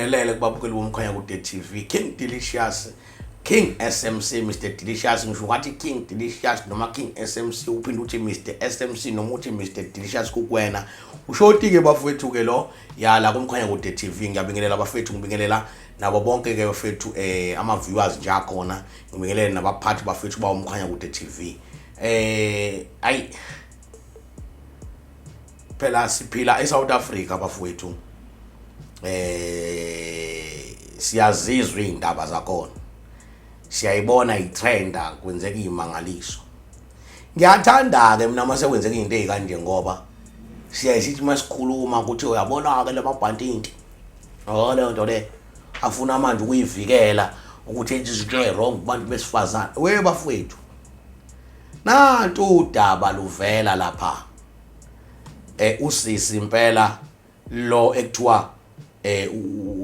Ngibingelele kubabukeli boMkhanyakude TV. King Delicious, King SMC, Mr Delicious, ngisho ungathi King Delicious noma King SMC, uphinde uthi Mr SMC noma uthi Mr Delicious kukwena. Ushoti ke bafowethu ke lo yala kuMkhanyakude TV. Ngiyabingelela bafethu, ngibingelela nabo bonke ke bafethu ama viewers nje akhona. Ngibingelele nabaphathi bafethu bawo Mkhanyakude TV. Ayi phela siphila eSouth Africa bafowethu, siyazizwa izindaba zakhona, siyayibona itrenda, kwenzeka izimangaliso. Ngiyathanda ke mina mase kwenzeka izinto ezikanje, ngoba siyaye sithi masikhuluma ukuthi uyabona ke lamabhantinti, oh leyo nto le afuna manje ukuyivikela ukuthi enze izinto ewrong kubantu besifazane. We bafowethu, nantu udaba luvela lapha, usisi impela lo ekuthiwa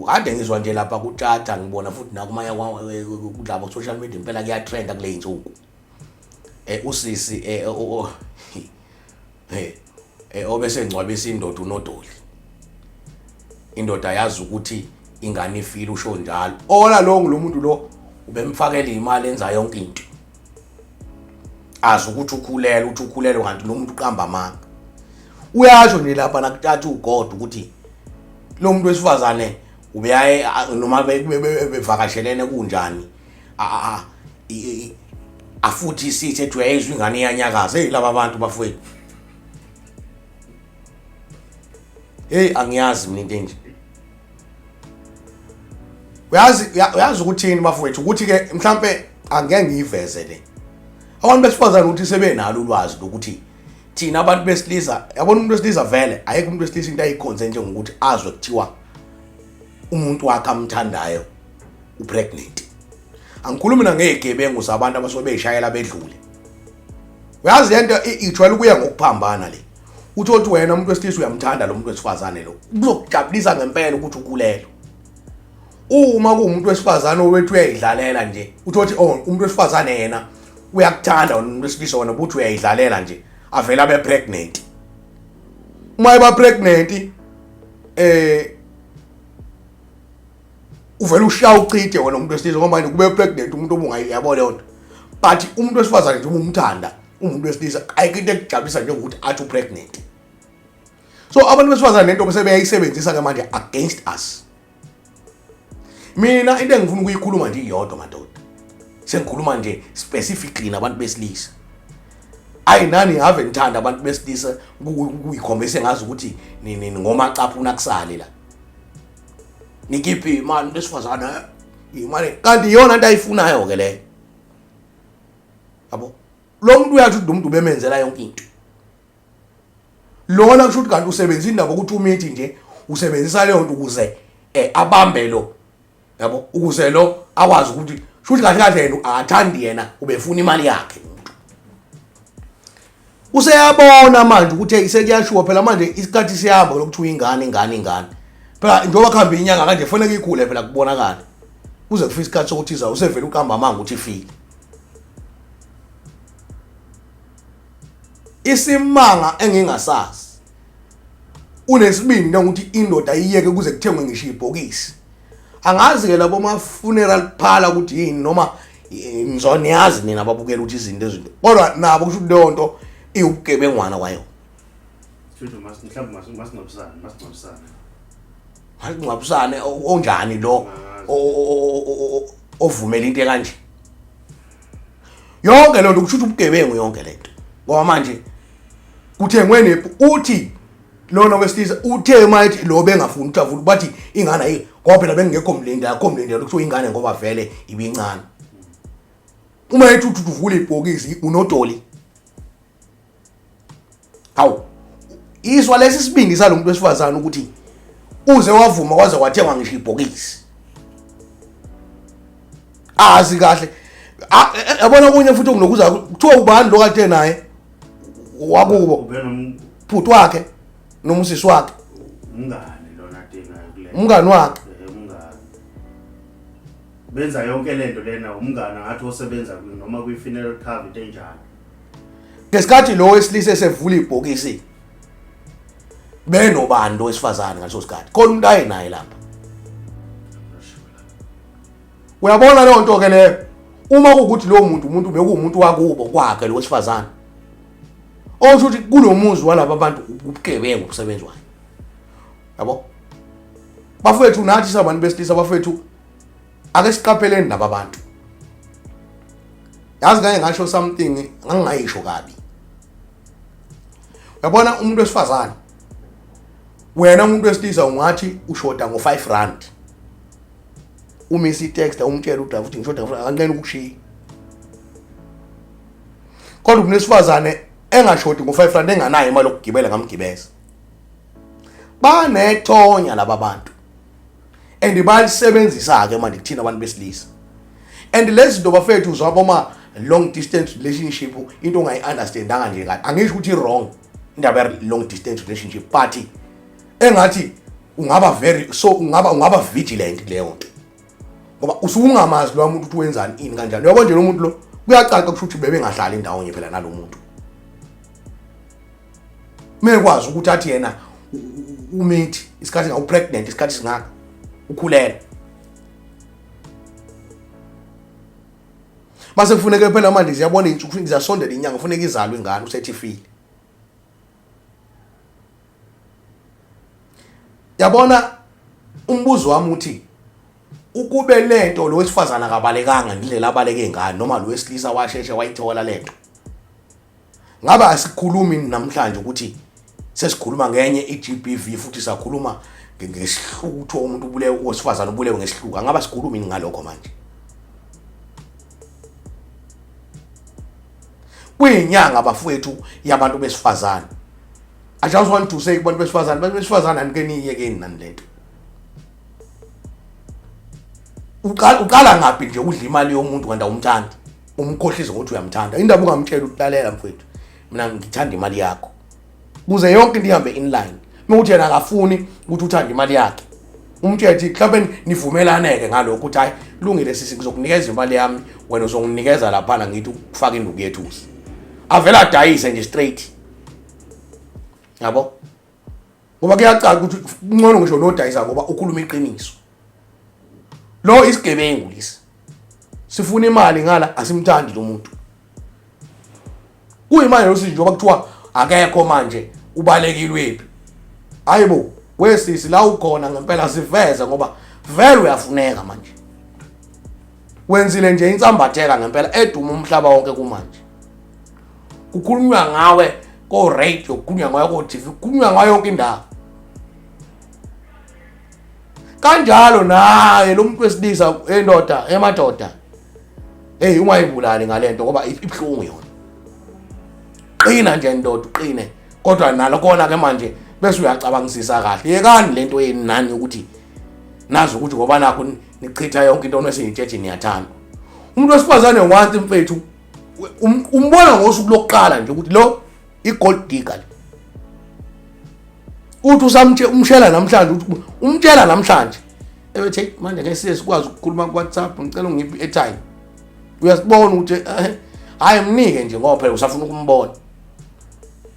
kade ngizwa nje lapha kuthatha, ngibona futhi nakumanye kulabo social media impela kuyatrenda kule insuku, usisi obese ngcwabisa indoda unodoli, indoda yazi ukuthi ingane ifile, usho njalo. Ola lo muntu lo ubemfakela imali, enza yonke into, azi ukuthi ukhulele, uthi ukhulele, kanti lo muntu uqamba amanga. Uyasho nje lapha nakuthatha uGod ukuthi lo muntu wesifazane ubeyaye noma bevakashelene kunjani, afuthi isithi ethi uyayizwa ingane iyanyakaza. Hey laba bantu bafowethu, hey angiyazi mina into enje. Uyazi ukuthini bafowethu, ukuthi ke mhlambe angeke ngiyiveze le. Abantu besifazane ukuthi sebenalo ulwazi lokuthi thina abantu besilisa, yabona umuntu wesilisa vele ayikho umuntu wesilisa into ayikhonze njengokuthi azwe kuthiwa umuntu wakhe amthandayo upregnant. Angikhulumi nangezigebengu zabantu abasuke beyishayela bedlule. Uyazi lento ijwayele ukuya ngokuphambana le. Uthi othi wena umuntu wesilisa uyamthanda lo muntu wesifazane lo, kuzokujabulisa ngempela ukuthi ukhulelwe. Uma kuwumuntu wesifazane owethu uyayidlalela nje, uthi othi oh umuntu wesifazane yena uyakuthanda wena umuntu wesilisa, wena ubuthi uyayidlalela nje, avela abe pregnant. Uma eba pregnant uvela ushaya uchithe wena umuntu wesilisa, ngoba manje kube pregnant umuntu obungayabo leyo nto. But umuntu wesifazane nje uma umthanda umuntu wesilisa, ayikho into ekujabulisa njengokuthi athi upregnant. So abantu besifazane lento sebeyayisebenzisa ke manje against us. Mina into engifuna ukuyikhuluma nje iyodwa madoda, sengikhuluma nje specifically nabantu besilisa. Ayi nani have ngithanda abantu besilisa kuyikhombisa ngazi ukuthi ngomacaphuna kusale la, nikiphi imali besifazane, imali kanti iyona into ayifunayo ke leyo. Yabo lo muntu uyathi ukuthi lo muntu ubemenzela yonke into lona, kusho ukuthi kanti usebenzisa indaba ukuthi umithi nje usebenzisa leyo nto ukuze abambe lo, yabo, ukuze lo akwazi ukuthi shuthi kahle kahle yena akathandi, yena ubefuna imali yakhe. Umuntu useyabona manje ukuthi sekuyashuwa phela manje, isikhathi siyahamba lokuthiwa ingane ingane ingane phela, njengoba kuhambe inyanga kanje kufanele ikhule phela kubonakale, kuze kufike isikhathi sokuthi iza usevele uqamba amanga ukuthi ifile. Isimanga engingasazi, unesibindi njengokuthi indoda iyeke kuze kuthengwe ngisho ibhokisi. Angazi ke labo ma funeral parlor ukuthi yini, noma ngizoniyazi nina ababukela ukuthi izinto ezinto, kodwa nabo kusho ukuthi leyo nto iwubugebengwana kwayo. Mhlawumbe masingcwabisane, masingcwabisane. Masingcwabisane onjani lo ovumela into ekanje? Yonke lento kusho ukuthi ubugebengu yonke lento, ngoba manje kuthengwe nephu. Uthi lona wesilisa uthe mayithi lo bengafuni ukuthi avule, bathi ingane ayi, ngoba phela bengekho mlindi, akho mlindi lokuthiwa ingane ngoba vele ibincane. Uma ethi uthi uvule ibhokisi unodoli, hawu izwa lesi sibindi salomuntu wesifazane ukuthi uze wavuma kwaze kwathengwa ngisho ibhokisi. Azi kahle, yabona okunye futhi okunokuza kuthiwa ubani lo kade naye wakubo bhuti wakhe noma usisi wakhe, umngane lona ade naye kule, umngane wakhe, umngane benza yonke lento lena, umngane ngathi osebenza noma kwi funeral cover into enjalo. Ngesikhathi lo wesilisa esevula ibhokisi benobani lo wesifazane ngaleso sikhathi, khona umuntu aye naye lapha. Uyabona leyo nto ke leyo, uma kuwukuthi lowo muntu umuntu bekuwumuntu wakubo kwakhe lo wesifazane, osho ukuthi kulo muzi walaba bantu ubugebengu obusebenziwayo, yabo. Bafethu, nathi sabantu besilisa, bafethu, ake siqapheleni laba bantu. Yazi, ngake ngasho something, ngangingayisho kabi. Uyabona umuntu wesifazane, wena umuntu wesilisa ungathi ushoda ngo-5 rand, umise i-text, umtshele udriver ukuthi ngishoda ngo, akanqeni ukukushiya. Kodwa umuntu wesifazane engashodi ngo-5 rand, enganayo imali yokugibela, ngamgibeza. Banethonya laba bantu and bayalisebenzisa-ke manje kuthina abantu besilisa. And lezi zinto, bafethu, uzwaboma long distance relationship, into ongayi-understandanga nje kahle. Angisho ukuthi i-wrong indaba ya-long distance relationship, but engathi ungaba very so ungaba vigilant kuleyo nto, ngoba usuke ungamazi lowa muntu ukuthi wenzani, ini, kanjani. Uyabo nje lo muntu lo, kuyacaca kusho ukuthi bebengahlali ndawonye phela nalo muntu, mekwazi ukuthi athi yena umithi isikhathi ngawu-pregnant, isikhathi singaka ukhulelwe. Mase kufuneka phela manje, ziyabona iy'nsuku ziyasondela, inyanga kufuneka izalwe ingane, usethi ifile. Yabona, umbuzo wami uthi ukube lento lo wesifazana akabalekanga ngendlela abaleke ngayo, noma lo wesilisa washeshe wayithola lento, ngabe asikhulumi namhlanje ukuthi sesikhuluma ngenye i-GBV, futhi sakhuluma ngesihlutho, umuntu ubulewe, owesifazane ubulewe ngesihluku. Angabe sikhulumi ngalokho manje? Kuyinyanga, bafowethu, yabantu besifazane. I just want to say kubantu besifazane, abantu besifazane, anike niyiyekeni nani lento. Uqala ngaphi nje udla imali yomuntu kanti awumthandi, umkhohlise ngokuthi uyamthanda? Indaba ungamtshela ukulalela, mfowethu, mina ngithanda imali yakho, kuze yonke into ihambe in line. Uma yena akafuni ukuthi uthande imali yakhe, umtshele ukuthi mhlawumbe nivumelaneke ngalokho ukuthi hayi, lungile sisi, ngizokunikeza imali yami, wena uzonginikeza laphana, ngithi ukufaka induku yethusi. Avele adayise nje straight, yabo, ngoba kuyacaca ukuthi kungcono ngisho nodayisa, ngoba ukhuluma iqiniso. Lo isigebengu lesi, sifuna imali ngala, asimthandi lo muntu. Kuyimanje lo sisi, njengoba kuthiwa akekho manje, ubalekile wephi? Hayibo, wesisi, la ukhona ngempela siveze, ngoba vele uyafuneka manje. Wenzile nje insambatheka ngempela eduma umhlaba wonke. Kumanje kukhulunywa ngawe ko-radio, kukhulunywa ngawe ko-TV, kukhulunywa ngayo yonke indawo. Kanjalo naye lo muntu wesilisa, endoda, emadoda, hey, ungayibulali ngalento ngoba ibuhlungu yona. Qina nje ndoda, uqine. Kodwa nalo kona ke manje bese uyacabangisisa kahle. Yekani lento yenu nani ukuthi nazi ukuthi ngoba nakho nichitha yonke into nesiyitsheje, niyathanda umuntu wesifazane. Once, mfethu, umbona ngosuku lokuqala nje ukuthi lo i-gold digger le. Uthi usamtshe, umshela namhlanje, uthi umtshela namhlanje, ebethi manje ngeke siye sikwazi ukukhuluma ku WhatsApp, ngicela ungiphe i-airtime. Uyasibona ukuthi hayi, mnike nje, ngoba phela usafuna ukumbona.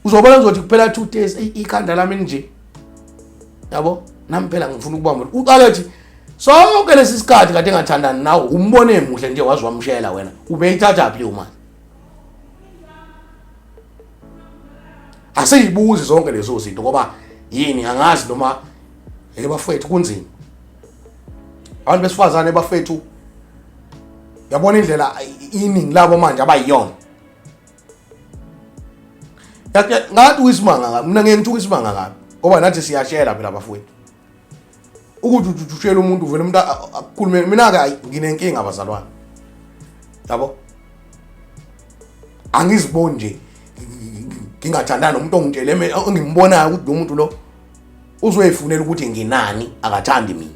Uzobona ngizothi kuphela 2 days, ikhanda lami nje, yabo, nami phela ngifuna ukubamba. Uqale ethi sonke lesi sikhathi kade engathandani nawe, umbone muhle nje, wazi wamshela wena. Ubeyithatha phi leyo mali? Asiyibuzi zonke lezo zinto ngoba yini? Angazi noma, hey bafethu, kunzima. Abantu besifazane, bafethu, yabona indlela iningi labo manje abayiyona, ngathi uyisimanga kabi. Mina ngeke ngithuke isimanga kabi, ngoba nathi siyashela phela, bafowethu, ukuthi ushela umuntu, vele umuntu akukhulume. Mina-ke nginenkinga, bazalwane, yabo, angiziboni nje ngingathandani nomuntu ongitshele, engimbonayo ukuthi lo muntu lo uzoyifunela ukuthi nginani, akathandi mina.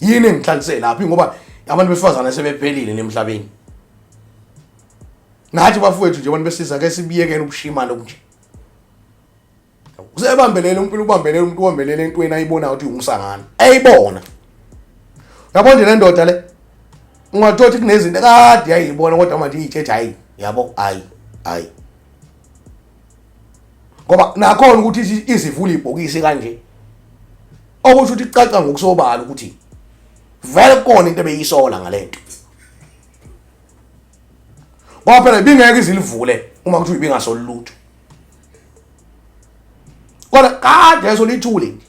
Yini engihlalise lapho? Ngoba abantu besifazane sebephelile nemhlabeni. Nathi bafowethu nje, abantu besilisa, ke sibiyekele ubushimane obunje. Usebambelele umpilo, ubambelele umuntu, ubambelele entweni ayibonayo ukuthi umsangano eyibona. Yabo nje le ndoda le, ungathothi kunezinto kade yayibona, kodwa manje iyitsheje, hayi, yabo, hayi, hayi, ngoba nakhona ukuthi izivula ibhokisi kanje. Okusho ukuthi kucaca ngokusobala ukuthi vele kukona into ebeyisola ngalento. Ngoba phela ibingeke izilivule uma kuthiwa ibingasoli lutho. Kodwa kade esolithule nje.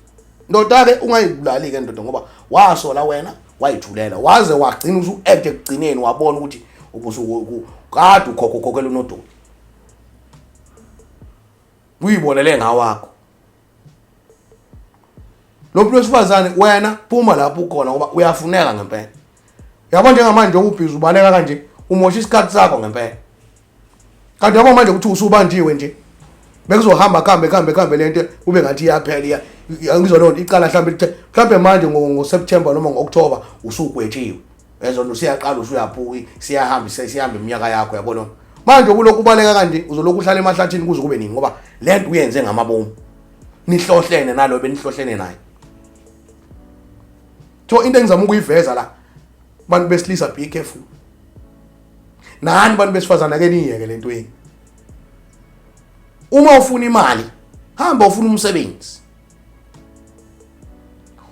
Ndoda ke ungayibulali ke ndoda ngoba wasola wena wayithulela waze wagcina usu-act ekugcineni wabona ukuthi ubusu kade ukhokho ukhokhela unodoli. Uyibonele ngawakho. Lo muntu wesifazane wena phuma lapho ukhona ngoba uyafuneka ngempela. Yabo njengamanje njengoba ubhizi ubaleka kanje umosha isikhathi sakho ngempela. Kanti yabo manje ukuthi usubanjiwe nje bekuzohamba kuhambe kuhambe kuhambe lento kube ngathi iyaphela iya angizwa leyo nto icala mhlawumbe lithe mhlawumbe manje ngo-September noma ngo-October usugwetshiwe ezona usiyaqala usuyaphuka siyahamba siyahamba iminyaka yakho yabo lona manje ukulokhu ubaleka kanje uzolokhu uhlala emahlathini kuze kube nini ngoba le nto uyenze ngamabomu nihlohlene nalo benihlohlene naye so into engizama ukuyiveza la bantu besilisa be careful nani bantu besifazane ake niyeke lento yenu uma ufuna imali hamba ufuna umsebenzi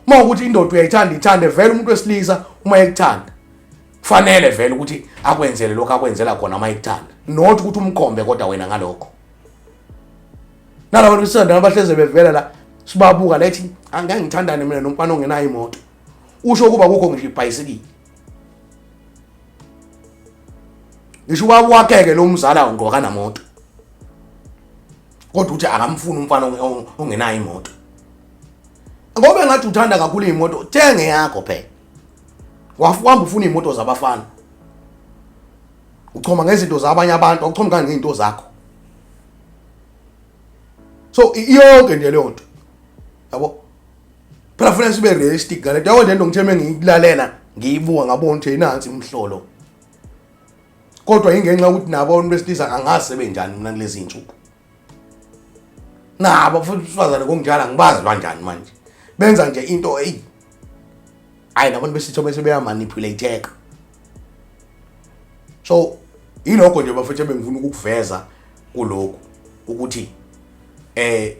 uma ukuthi indoda uyayithanda ithande vele umuntu wesilisa uma ekuthanda kufanele vele ukuthi akwenzele lokho akwenzela khona uma ekuthanda not ukuthi umkhombe kodwa wena ngalokho nalabo besifazane abahleze bevela la sibabuka lethi angeke ngithandane mina nomfana ongenayo imoto usho ukuba kukho ngisho ibhayisikili ngisho ubaba wakhe-ke lo mzala ngqo akanamoto kodwa uthi akamfuni umfana ongenayo imoto ngoba engathi uthanda kakhulu iy'moto thenge yakho phela wahamba ufuna iy'moto zabafana uchoma ngezinto zabanye abantu awuchomi kanje ngey'nto zakho so iyonke nje leyo nto yabo phela fanele sibe realistic ngale nto yabo nje into ngithe mengiyikulalela ngiyibuka ngabona ukuthi nansi imhlolo kodwa ingenxa yokuthi nabo abantu besilisa angazi sebenjani mina kulezi zinsuku nabo futhi besifazane ngokunjalo angibazi kanjani manje benza nje into eyi hayi nabantu besitho bese beyamanipulatheka so yilokho nje bafethu ebengifuna ukukuveza kulokhu ukuthi eh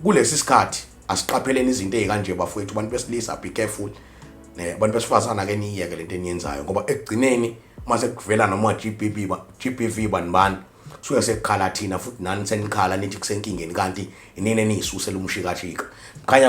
kulesi sikhathi asiqapheleni izinto ezikanje bafowethu abantu besilisa be careful ne abantu besifazana ke niyeke lento eniyenzayo ngoba ekugcineni uma sekuvela noma GBV ba GBV bani bani suke sekukhala thina futhi nani senikhala nithi kusenkingeni kanti inini eniyisusela umshikashika khanya.